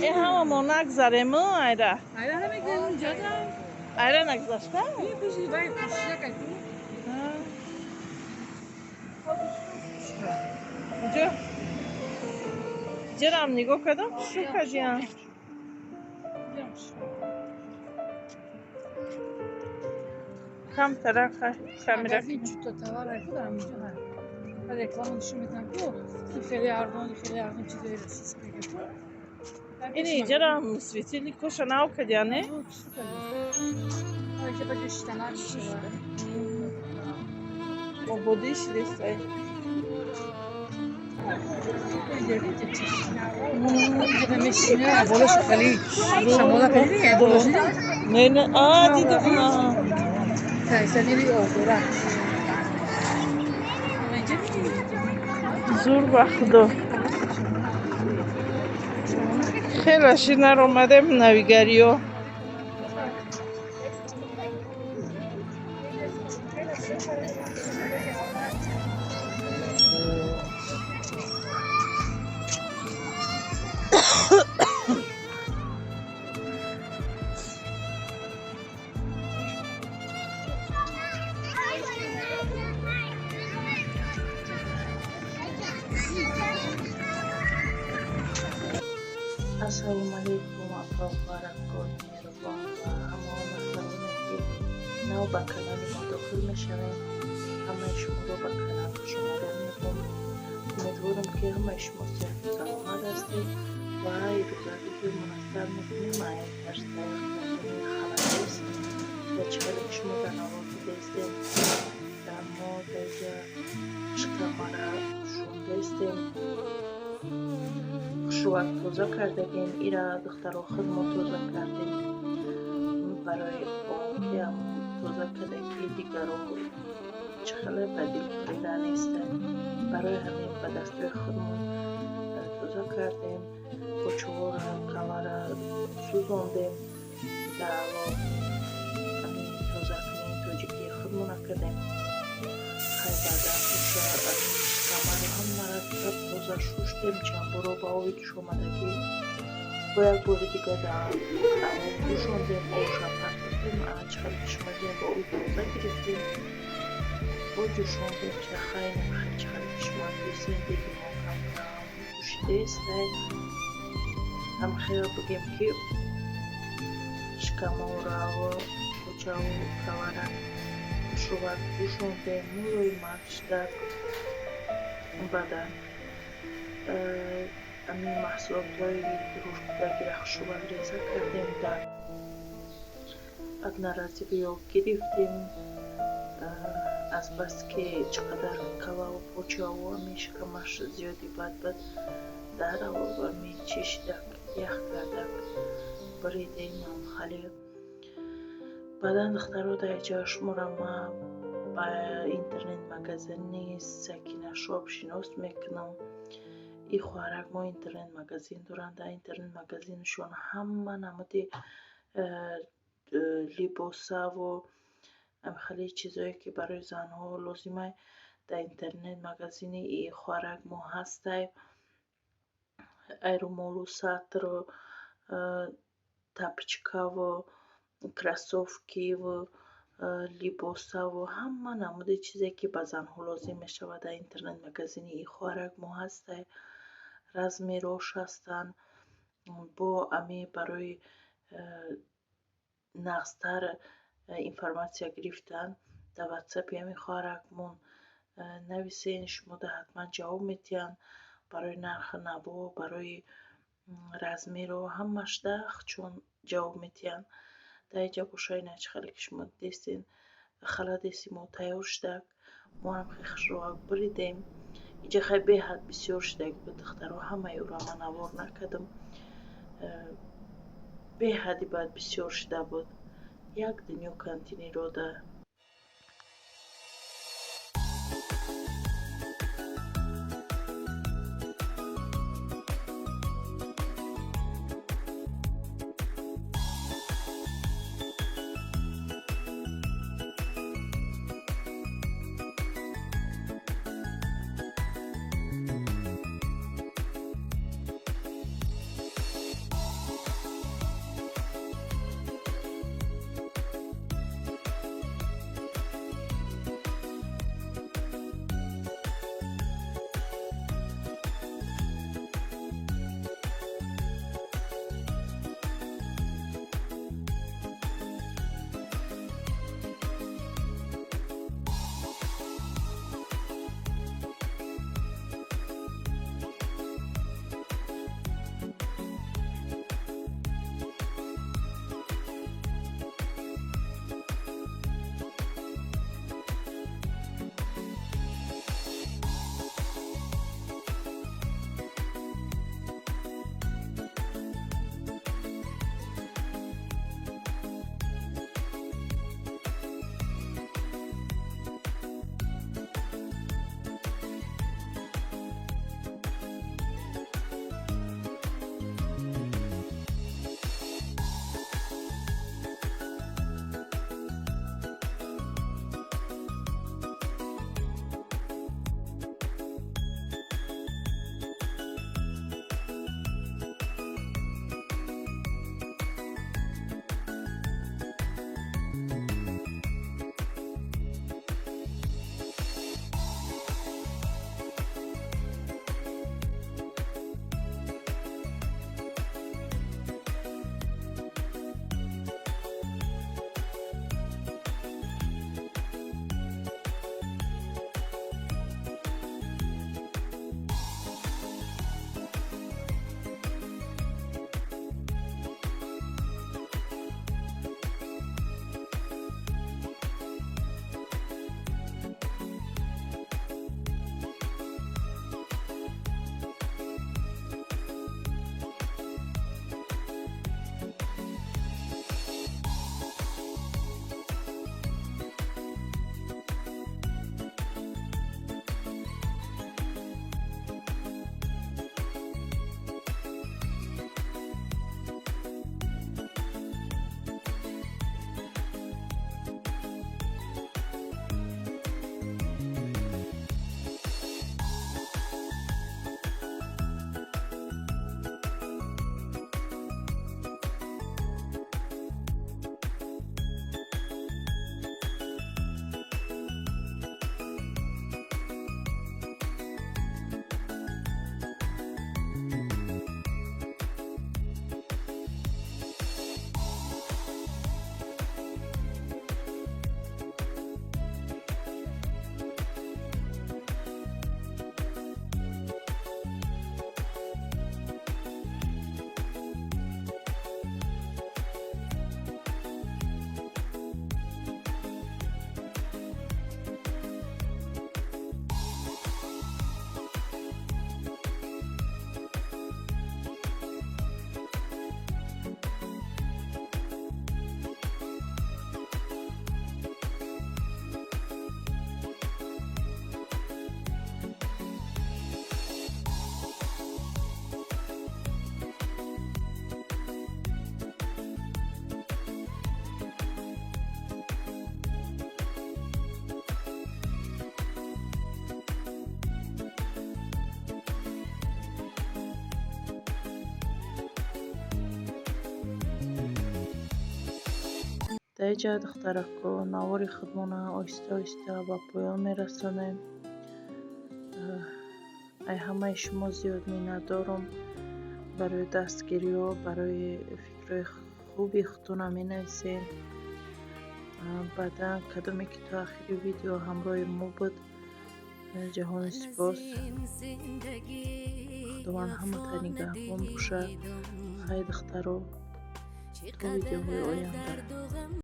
Э, ҳама мо нагзарем, айра. Айра нагзашта? Ҷо ҷарам нигоҳ кардам, шу кардиям. Камтарак камера. Реклама нишон медиҳам, ку хеле арзон, хеле арзон чизои российский. Ини ҷарам светильник коша нав кардия, не? Ободӣ шидестай. Не, не, а, дидам. Зур, ба худо, хеле ширнар омадем, навигариё. Ассалому алайкум, апа, баракони меҳрубон ва ҳамаи нафароне, ки нав ба канали мо дохил мешавем. Ҳамаи шуморо ба канал хушомадед мегӯям. Умедворам, ки ҳамаи шумо сиҳату саломат ҳастед. Ва ирӯза рӯзи муназзар мекунем ай тарзи тайёр кардани холодец. Ва чӣ хеле ки шумо дар навор дидаистем, дар мо даиҷа шикамара шундаистем, хушрӯак тоза кардагем. Ира, духтаро, худ мо тоза кардем, барои он ки тоза кардагии дигаро чӣ хеле ба дил бурида нестанд. Барои ҳамин ба дастҳои худмон тоза кардем, почувора, калара сӯзондем, дар алов ҳамин тозакунии тоҷикии худмона кардем. Хай, баъдан шикамаро ҳамаро тоза шуштем, чандборо ба оби ҷӯшомадагӣ бо як бори дига дар алов ҷӯшондем, обша партофтем. Чӣ хеле ки шумо дидем, ба оби тоза гирифтем, бо ҷӯшондем. Хай, чӣ хеле ки шумо дидистем, деги мо камкам ҷӯшидаистай. Ҳамхел бигем, ки шикамораву почаву калара хушрӯак ҷӯшондем, мулоимак шидак. Баъдан ҳамин маҳсулотҳои дурушкудагиро хушрӯак реза кардем, дар одноразовый ё гирифтем. Азбаски чӣ қадар калаву почаву ҳамин шикамаш зиёди бад буд, дар алов ҳамин чӣ шидак, ях кардак, буридем хеле. Баъдан, духтаро, дар ҷоя шуморо ма ба интернет-магазини Сакина Шоп шинос мекунам. И хоҳарак мо интернет-магазин доранд. Дар интернет-магазинашон ҳама намуди либосаву хеле чизое, ки барои занҳо лозимай, дар интернет-магазини и хоҳарак мо ҳастай. Ай румолу сатру тапочкаву кроссовкиву либосаву ҳама намуди чизе, ки ба занҳо лозим мешавад, дар интернет-магазини и хоҳарак мо ҳастай. Размерош ҳастанд. Бо ами барои нағзтар информатсия гирифтан дар ватсапи ҳамин хоҳаракмон нависен, шумода ҳатман ҷавоб медиҳанд. Барои нархи наво, барои размеро, ҳамашда чун ҷавоб медиҳанд. Дар инҷа боша, ина чӣ хеле ки шумо дидестен, холодеси мо тайёр шудак. Мо ҳам хеле хушрӯак буридем. Инҷа хеле беҳад бисёр шудаги буд, духтаро, ҳамаи ӯро ман навор накардам. Беҳади бад бисёр шуда буд, як дунё контейнерро да. Дар инҷа, духтарако, навори худмона оҳиста оҳиста ба поён мерасонем. Ай ҳамаи шумо зиёд миннатдорум барои дастгириҳо, барои фикрҳои хуби худтона менависед. Баъдан, кадоме ки то ахири видео ҳамроҳи мо буд, ҷаҳони сипос. Худованд ҳамата нигаҳбон бошад. Хай, духтаро, то видеоҳои оянда.